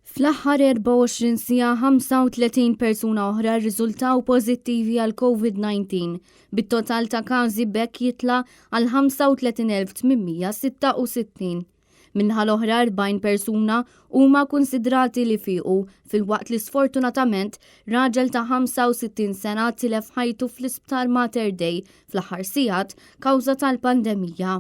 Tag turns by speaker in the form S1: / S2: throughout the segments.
S1: Fl-aħħar 24 siegħa 35 persuna oħra rriżultaw pożittivi għal COVID-19, bit-total ta' każi b'hekk jitla' għal 35,866. Min-naħa l-oħra 40 persuna huma kunsidrati li fiequ filwaqt li sfortunatament raġel ta' 65 sena tilef ħajtu fl-Isptar Mater Dei fl-aħħar sigħat kawża tal-pandemija.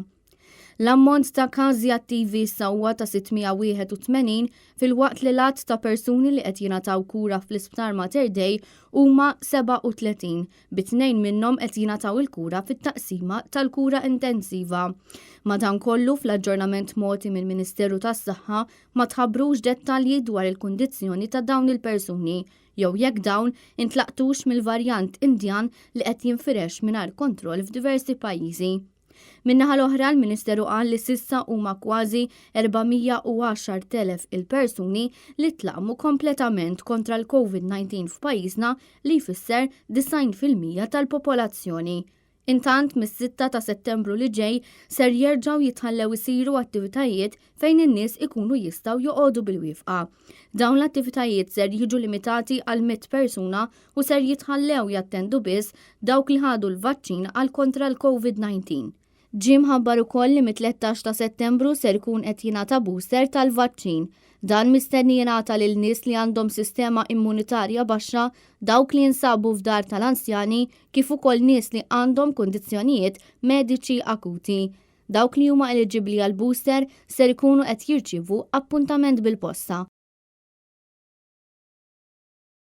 S1: L-ammont ta' każi attivi issa huwa ta' 681 filwaqt li l-għadd ta' persuni li qed jingħataw kura fl-Isptar Mater Dei huma 37, bi tnejn minnhom qed jingħataw il-kura fit-taqsima tal-kura intensiva. Madankollu fl-aġġornament mogħti mill-Ministeru tas-Saħħa ma tħabbrux dettalji dwar il-kundizzjoni ta' dawn il-persuni jew jekk dawn intlaqtux mill-varjant Indjan li qed jinfirex mingħajr kontroll f'diversi pajjiżi. Min-naħa l-oħra l-Ministeru qal li s'issa huma kważi 410,000 il-persuni li tlaqqmu kompletament kontra l-COVID-19 f'pajjiżna li jfisser 90% tal-popolazzjoni. Intant mis-6 ta' Settembru li ġej ser jerġgħu jitħallew isiru attivitajiet fejn in-nies ikunu jistgħu joqogħdu bil-wieqfa. Dawn l-attivitajiet ser jiġu limitati għal 100 persuna u ser jitħallew jattendu biss dawk li ħadu l-vaċċin għal kontra l-COVID-19. Ġie mħabbar ukoll li mit-13 ta' Settembru ser ikun qed jingħata booster tal-vaċċin. Dan mistenni jingħata lil nies li għandhom sistema immunitarja baxxa, dawk li jinsabu f'dar tal-anzjani kif ukoll nies li għandhom kundizzjonijiet mediċi akuti. Dawk li huma eliġibbli għal booster ser ikunu qed jirċievu appuntament bil-posta.